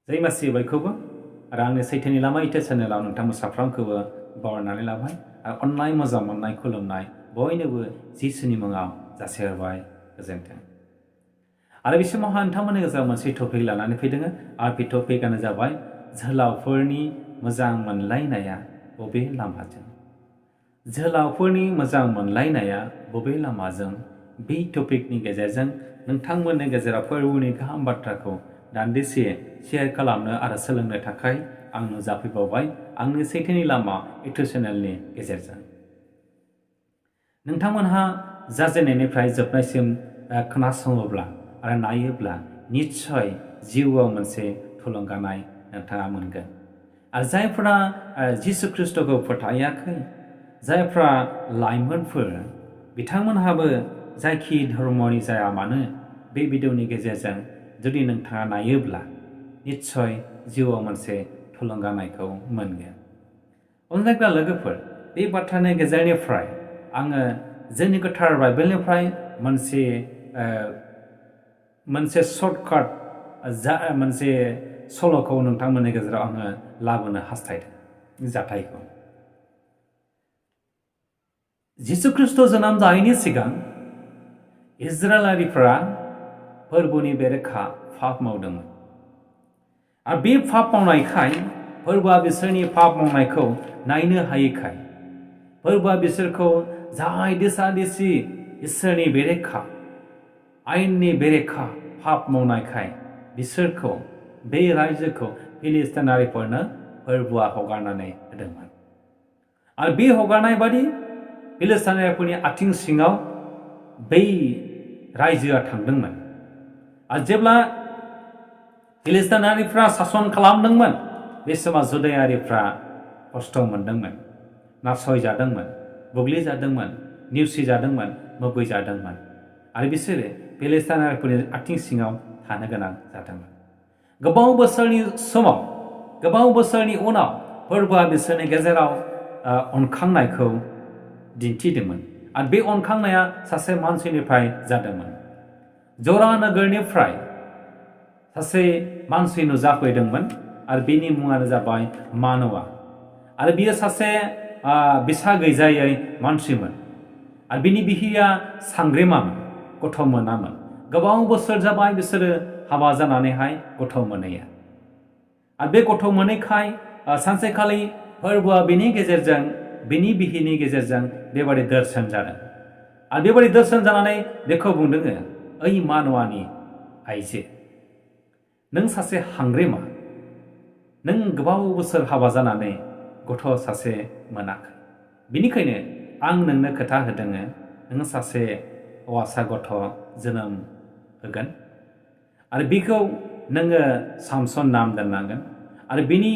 जै मासि बयखौबो आरो आंनि सैथोनि लामा इउटुब चेनेलाव नोंथांमोन साफ्रोमखौबो बावनानै लाबाय आरो अननाय मोजां मोननाय खुलुमनाय बयनोबो जिसुनि मुङाव जासिहरबाय गोजोन्थों। आरो बे समावहा नोंथांमोननि गेजेराव मोनसे टपिक लानानै फैदों आरो बे टपिकआनो जाबाय जोहोलावफोरनि मोजां मोनलायनाया बबे लामाजों। जोहोलावफोरनि मोजां मोनलायनाया बबे लामाजों, बे टपिकनि गेजेरजों नोंथांमोननि गेजेराव फोरबोनि गाहाम बाथ्राखौ दान्दिसे शेयार खालामनो आरो सोलोंनो थाखाय आं नुजाफैबावबाय आंनि सैथोनि लामा इउटुब चेनेलनि गेजेरजों। नोंथांमोनहा जाजेननायनिफ्राय जोबनायसिम खोनासङोब्ला आरो नायोब्ला निस्सय जिउआव मोनसे थुलुंगानाय नोंथाङा मोनगोन। आरो जायफोरा जिसु ख्रिस्ट'खौ फोथायाखै, जायफ्रा लाइमोनफोर, बिथांमोनहाबो जायखि धर्मनि जाया मानो बे भिडिअनि गेजेरजों जुदि नोंथाङा नायोब्ला निस्सय जिउआव मोनसे थुलुंगानायखौ मोनगोन। अनलायग्रा लोगोफोर, बे बाथ्रानि गेजेरनिफ्राय आङो जोंनि गोथार बाइबेलनिफ्राय मोनसे सर्टकाट मोनसे सल'खौ नोंथांमोननि गेजेराव आङो लाबोनो हास्थायदों। जाथायखौ जिसु ख्रिस्ट' जोनोम जायैनि सिगां इजराइलारिफोरा फोरबोनि बेरेखा पाप मावदोंमोन। आरो बे पाप मावनायखाय फोरबोआ बिसोरनि पाप मावनायखौ नायनो हायैखाय फोरबोआ बिसोरखौ जाय दिसा दिसि इसोरनि बेरेखा, आयेननि बेरेखा पाप मावनायखाय बिसोरखौ, बे रायजोखौ फिलिस्टिनारिफोरनो फोरबोआ हगारनानै होदोंमोन। आरो बे हगारनाय बादि फिलिस्टिनारिफोरनि आथिं सिङाव बै रायजोआ थांदोंमोन। आरो जेब्ला फिलिस्टिनारिफ्रा सासन खालामदोंमोन, बे समाव जुदायारिफ्रा खस्थ' मोनदोंमोन, नासयजादोंमोन, बुग्लिजादोंमोन, नेवसिजादोंमन, मुगैजादोंमोन। आरो बिसोरो फिलिस्टिनारिफोरनि आथिं सिङाव थानो गोनां जादोंमोन। गोबाव बोसोरनि उनाव फोरबोआ बिसोरनि गेजेराव अनखांनायखौ दिन्थिदोंमोन। आरो बे अनखांनाया सासे मानसिनिफ्राय जादोंमोन। जरा नोगोरनिफ्राय सासे मानसि नुजाफैदोंमोन आरो बिनि मुङानो जाबाय मwnnaia। आरो बियो सासे बिसा गैजायै मानसिमोन। आरो बिनि बिहिया सांग्रेमामोन, गथ' मोनामोन। गोबां बोसोर जाबाय बिसोरो हाबा जानानैहाय गथ' मोनैया। आरो बे गथ' मोनैखाय सानसेखालि फोरबोआ बिनि गेजेरजों, बिनि बिहिनि गेजेरजों बेबादि दर्शन जादों। आरो बेबादि दर्शन जानानै बेखौ बुंदों, ओइ मwnnaयानि आइजो, नों सासे हांग्रेमा, नों गोबाव बोसोर हाबा जानानै गथ' सासे मोनाखै। बिनिखायनो आं नोंनो खोथा होदों, नों सासे हौवासा गथ' जोनोम होगोन। आरो बिखौ नोङो सामसन नाम दोननांगोन। आरो बिनि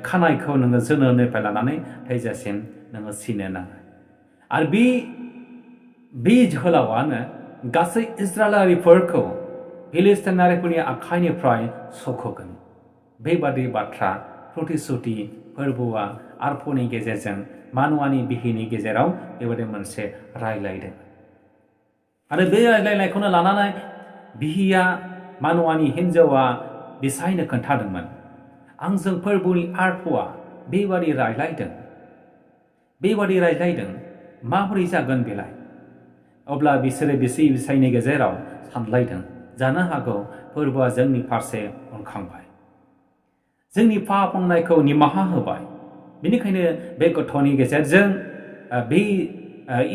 खानायखौ नोङो जोनोमनिफ्राय लानानै थैजासिम नोङो सिनो नाङा। आरो बे जोहोलावानो गासै इजराइलारिफोरखौ फिलिस्टिनारिफोरनि आखाइनिफ्राय सख'गोन। बेबादि बाथ्रा प्रतिश्रुति फोरबोआ आरफनि गेजेरजों मwnnaयानि बिहिनि गेजेराव बेबादि मोनसे रायलायदों। आरो बे रायलायनायखौनो लानानै बिहिया मwnnaयानि हिन्जावा बिसायनो खोन्थादोंमोन, आंजों फोरबोनि आरफआ बेबादि रायलायदों, माबोरै जागोन बेलाय? अब्ला बिसोरो बिसायनि गेजेराव सानलायदों, जानो हागौ फोरबोआ जोंनि फारसे अनखांबाय, जोंनि पाप मावनायखौ निमाहा होबाय। बेनिखायनो बे गथ'नि गेजेरजों बे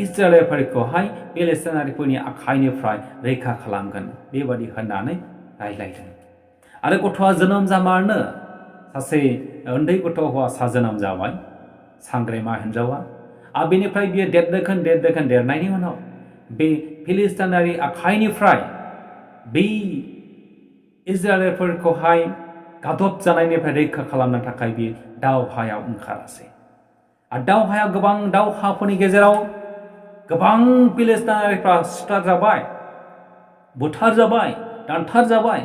इजराइलफोरखौहाय फिलिस्टिनारिफोरनि आखाइनिफ्राय रैखा खालामगोन, बेबादि होननानै रायलायदों। आरो गथ'आ जोनोम जामारनो सासे उन्दै गथ' हौवासा जोनोम जाबाय, सांग्रेमा हिन्जावा। आरो बेनिफ्राय बियो देरनायनि उनाव बे फिलिस्टिनारि आखाइनिफ्राय बै इजराइलफोरखौहाय गादब जानायनिफ्राय रैखा खालामनो थाखाय बियो दावहायाव ओंखारासै। आरो दावहायाव गोबां दावहाफोरनि गेजेराव गोबां फिलिस्टिनारिफ्रा सिथारजाबाय, बुथारजाबाय, दानथारजाबाय।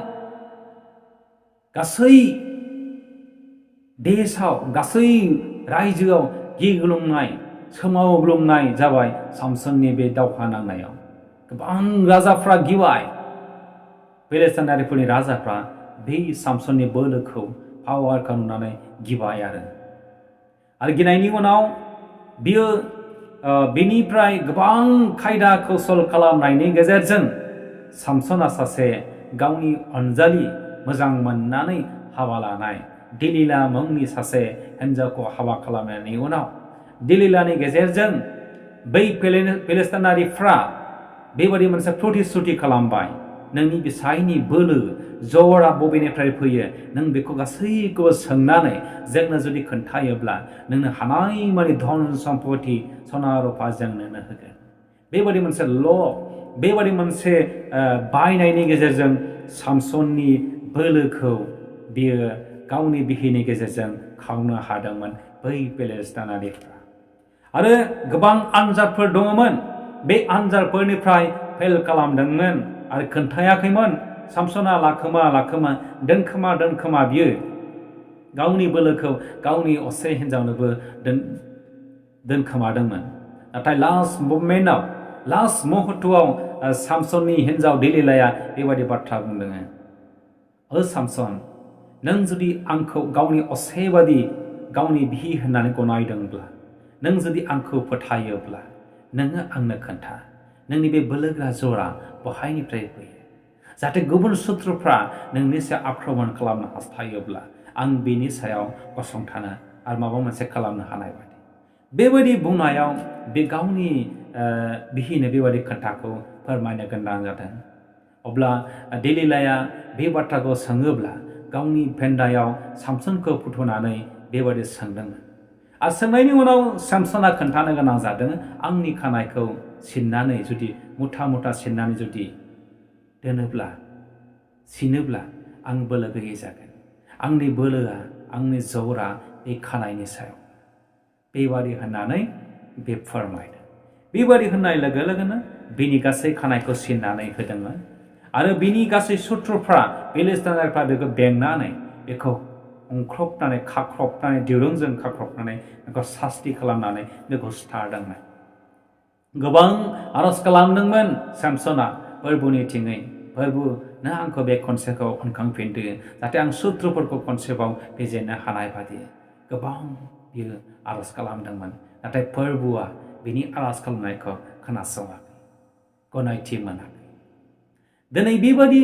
गासै देशआव, गासै रायजोआव गिग्लुंनाय, सोमावग्लुंनाय जाबाय सामसननि बे दावहा नांनायाव। गोबां राजाफ्रा गिबाय, फिलिस्टिनारिफोरनि राजाफ्रा बे सामसननि बोलोखौ पावारखौ नुनानै गिबाय आरो गिनायनि उनाव बियो बेनिफ्राय गोबां खायदा कौशल खालामनायनि गेजेरजों सामसना सासे गावनि अनजालि मोजां मोननानै हाबा लानाय दिलिला मुंनि सासे हिन्जावखौ हाबा खालामनायनि उनाव दिलिलानि गेजेरजों बै फिलिस्टिनारिफ्रा बेबादि मोनसे प्रतिश्रुति खालामबाय नोंनि बिसायनि बोलो जरा बबेनिफ्राय फैयो नों बेखौ गासैखौबो सोंनानै जोंनो जुदि खोन्थायोब्ला नोंनो हानाय मानि धन सम्पति सना रुफा जों नोंनो होगोन बेबादि मोनसे बेबादि मोनसे बायनायनि गेजेरजों सामसननि बोलोखौ बियो गावनि बिहिनि गेजेरजों खावनो हादोंमोन बै फिलिस्टिनारिफ्रा आरो गोबां आनजादफोर दङमोन बे आनजादफोरनिफ्राय फेल खालामदोंमोन आरो खोन्थायाखैमोन सामसना लाखोमा दोनखोमा बियो गावनि बोलोखौ गावनि असे हिन्जावनोबो दोनखोमादोंमोन नाथाय लास्ट मुहुर्तआव सामसननि हिन्जाव दिलिलाया बेबायदि बाथ्रा बुंदों सामसन नों जुदि आंखौ गावनि असे बादि गावनि बिहि होननानै गनायदोंब्ला नों जुदि आंखौ फोथायोब्ला नोङो आंनो खोन्था नोंनि बे बोलोग्रा जरा बहायनिफ्राय फैयो जाहाथे गुबुन सुथ्रुफ्रा नोंनि सायाव आक्रमण खालामनो हास्थायोब्ला आं बेनि सायाव गसंथानो आरो माबा मोनसे खालामनो हानाय बायदि बेबायदि बुंनायाव बे गावनि बिहिनो बेबायदि खोथाखौ फोरमायनो गोनां जादों अब्ला दिलिलाया बे बाथ्राखौ सोङोब्ला गावनि भेन्दायाव सामसनखौ फुथुनानै बेबायदि सोंदोंमोन आरो सोंनायनि उनाव सामसना खोन्थानो गोनां जादों आंनि खानायखौ सिननानै जुदि मुथा सिननानै जुदि दोनोब्ला सिनोब्ला आं बोलो गैयै जागोन आंनि बोलोआ आंनि जरा बे खानायनि सायाव बेबादि होननानै बे फोरमायदों बेबादि होननाय लोगो लोगोनो बिनि गासै खानायखौ सिननानै होदोंमोन आरो बिनि गासै सुथ्रुफ्रा फिलिस्टिनारिफ्रा बेखौ बेंनानै बेखौ अंख्रबनानै खाख्रबनानै दिरुंजों खाख्रबनानै बेखौ सास्ति खालामनानै बेखौ सिथारदोंमोन गोबां आरज खालामदोंमोन सामसना फोरबुनि थिङै फोरबु नों आंखौ बे खनसेखौ अनखांफिनदो जाहाथे आं सुथ्रुफोरखौ खनसेबाव फेजेननो हानाय बादि गोबां बियो आरज खालामदोंमोन नाथाय फोरबुआ बिनि आरज खालामनायखौ खोनासङाखै गनायथि मोनाखै दिनै बेबादि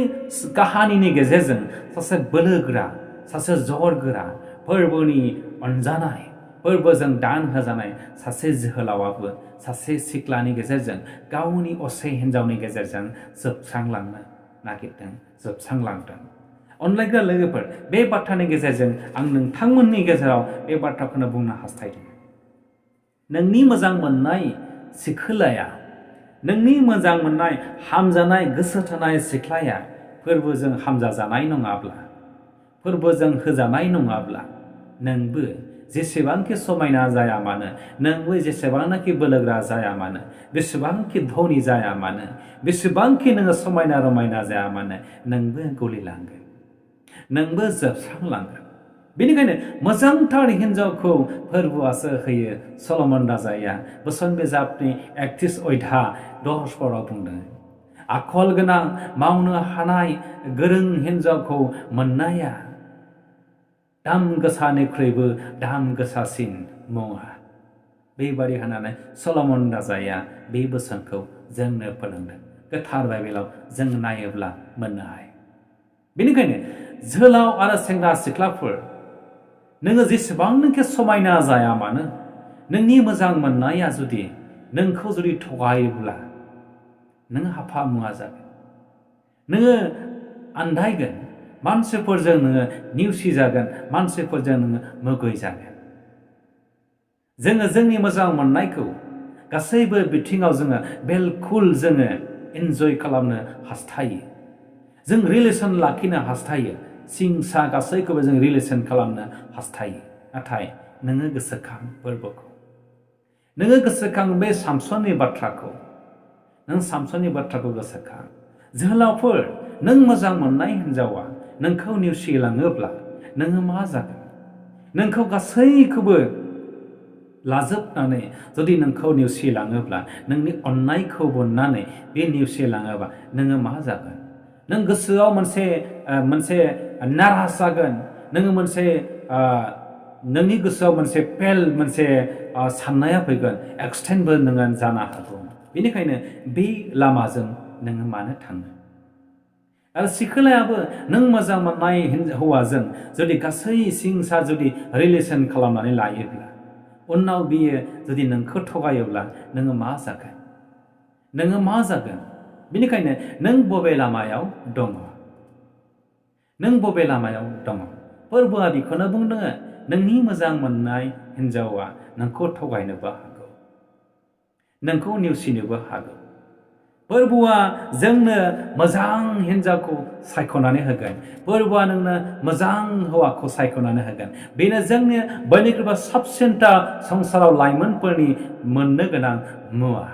काहानिनि गेजेरजों सासे बोलोगोरा सासे जरगोरा फोरबोनि अनजानाय फोरबोजों दान होजानाय सासे जोहोलावाबो सासे सिख्लानि गेजेरजों गावनि असे हिन्जावनि गेजेरजों जोबस्रांलांनो नागिरदों जोबस्रांलांदों अनलायग्रा लोगोफोर बे बाथ्रानि गेजेरजों आं नोंथांमोननि गेजेराव बे बाथ्राखौनो बुंनो हास्थायदों नोंनि मोजां मोननाय सिखोलाया नोंनि मोजां मोननाय हामजानाय गोसो थोनाय सिख्लाया फोरबोजों हामजाजानाय नङाब्ला फोरबोजों होजानाय नङाब्ला नोंबो जेसेबांखि समायना जाया मानो नोंबो जेसेबांनाखि बोलोग्रा जाया मानो बेसेबांखि धनी जाया मानो बेसेबांखि नोङो समायना रमायना जाया मानो नोंबो गलिलांगोन नोंबो जोबस्रांलांगोन बेनिखायनो मोजांथार हिन्जावखौ फोरबोआसो होयो सलमन राजाया बोसोन बिजाबनि 31 अध्याय 10 बुंदों आखल गोनां मावनो हानाय गोरों हिन्जावखौ मोननाया दाम गोसानिख्रुइबो दाम गोसासिन मुवा बेबादि होननानै सलमन राजाया बे बोसोनखौ जोंनो फोरोंदों गोथार बाइबेलाव जों नायोब्ला मोननो हायो बेनिखायनो जोहोलाव आरो सेंग्रा सिख्लाफोर नोङो जेसेबांनोखि समायना जाया मानो नोंनि मोजां मोननाया जुदि नोंखौ जुदि थगायोब्ला नों हाफा मुवा जागोन नोङो आन्दायगोन मानसिफोरजों नोङो नेवसि जागोन मानसिफोरजों नोङो मुगै जागोन जोङो जोंनि मोजां मोननायखौ गासैबो बिथिङाव जोङो बिलकुल जोङो एन्जय खालामनो हास्थायो जों रिलेसन लाखिनो हास्थायो सिंसा गासैखौबो जों रिलेसन खालामनो हास्थायो नाथाय नोङो गोसोखां फोरबोखौ नोङो गोसोखां बे सामसननि बाथ्राखौ नों सामसननि बाथ्राखौ गोसोखां जोहोलावफोर नों मोजां मोननाय हिन्जावा नोंखौ नेवसिलाङोब्ला नोङो मा जागोन नोंखौ गासैखौबो लाजोबनानै जुदि नोंखौ नेवसिलाङोब्ला नोंनि अननायखौ बोननानै बे नेवसिलाङोबा नोङो मा जागोन नों गोसोआव मोनसे नाराज जागोन नोङो मोनसे नोंनि गोसोआव मोनसे मोनसे साननाया फैगोन एक्सटेन्डबो नोङो जानो हागौ बेनिखायनो बे लामाजों नोङो मानो थाङो आरो सिखोलायाबो नों मोजां मोननाय हौवाजों जुदि गासै सिंसा जुदि रिलेसन खालामनानै लायोब्ला उनाव बियो जुदि नोंखौ थगायोब्ला नोङो मा जागोन बेनिखायनो नों बबे लामायाव दङ फोरबोआ बेखौनो बुंदों नोंनि मोजां मोननाय हिन्जावा नोंखौ थगायनोबो हागौ नोंखौ नेवसिनोबो हागौ फोरबोआ जोंनो मोजां हिन्जावखौ सायख'नानै होगोन फोरबोआ नोंनो मोजां हौवाखौ सायख'नानै होगोन बेनो जोंनि बयनिख्रुइबो साबसिनथार संसाराव लाइमोनफोरनि मोननो गोनां मुवा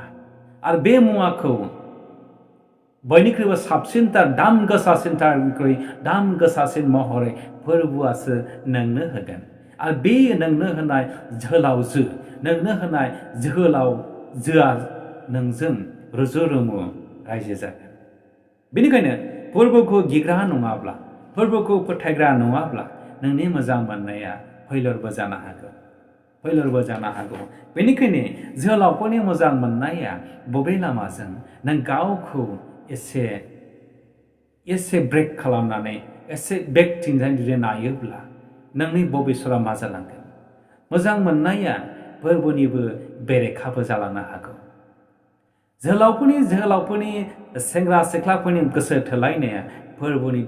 आरो बे मुवाखौ बयनिख्रुइबो साबसिनथार दाम गोसासिन महरै फोरबोआसो नोंनो होगोन आरो बे नोंनो होनाय जोहोलावजोआ नोंजों रुजु रुमु रायजो जागोन बेनिखायनो फोरबोखौ गिग्रा नङाब्ला फोरबोखौ फोथायग्रा नङाब्ला नोंनि मोजां मोननाया फैलरबो जानो हागौ बेनिखायनो जोहोलावफोरनि मोजां मोननाया बबे लामाजों नों गावखौ एसे ब्रेक खालामनानै एसे बेकथिंजाय जुदि नायोब्ला नोंनि भबिष्यआ मा जालांगोन मोजां मोननाया फोरबोनिबो बेरेखाबो जालांनो हागौ जोहोलावफोरनि सेंग्रा सिख्लाफोरनि गोसो थोलायनाया फोरबोनि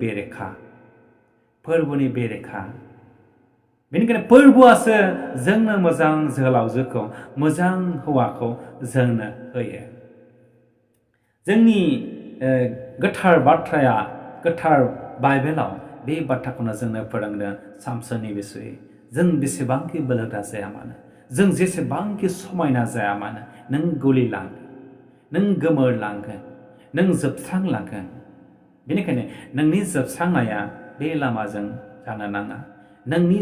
बेरेखा बेनिखायनो फोरबोआसो जोंनो मोजां जोहोलावजोखौ मोजां हौवाखौ जोंनो होयो जोंनि गोथार बाइबेलाव बे बाथ्राखौनो जोंनो फोरोंदों सामसननि बिसयै जों बेसेबांखि बोलोग्रा जाया मानो जों जेसेबांखि समायना जाया मानो नों गलिलांगोन नों गोमोरलांगोन नों जोबस्रांलांगोन बेनिखायनो नोंनि जोबस्रांनाया बे लामाजों जानो नाङा नोंनि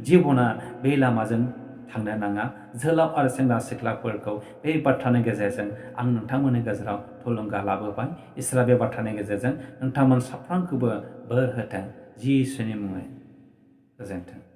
जिबना बे लामाजों थांनो नाङा जोहोलाव आरो सेंग्रा सिख्लाफोरखौ बे बाथ्रानि गेजेरजों आं नोंथांमोननि गेजेराव थुलुंगा लाबोबाय इसोरा बे बाथ्रानि गेजेरजों नोंथांमोन साफ्रोमखौबो बोर होथों जिसुनि मुङै गोजोन्थों।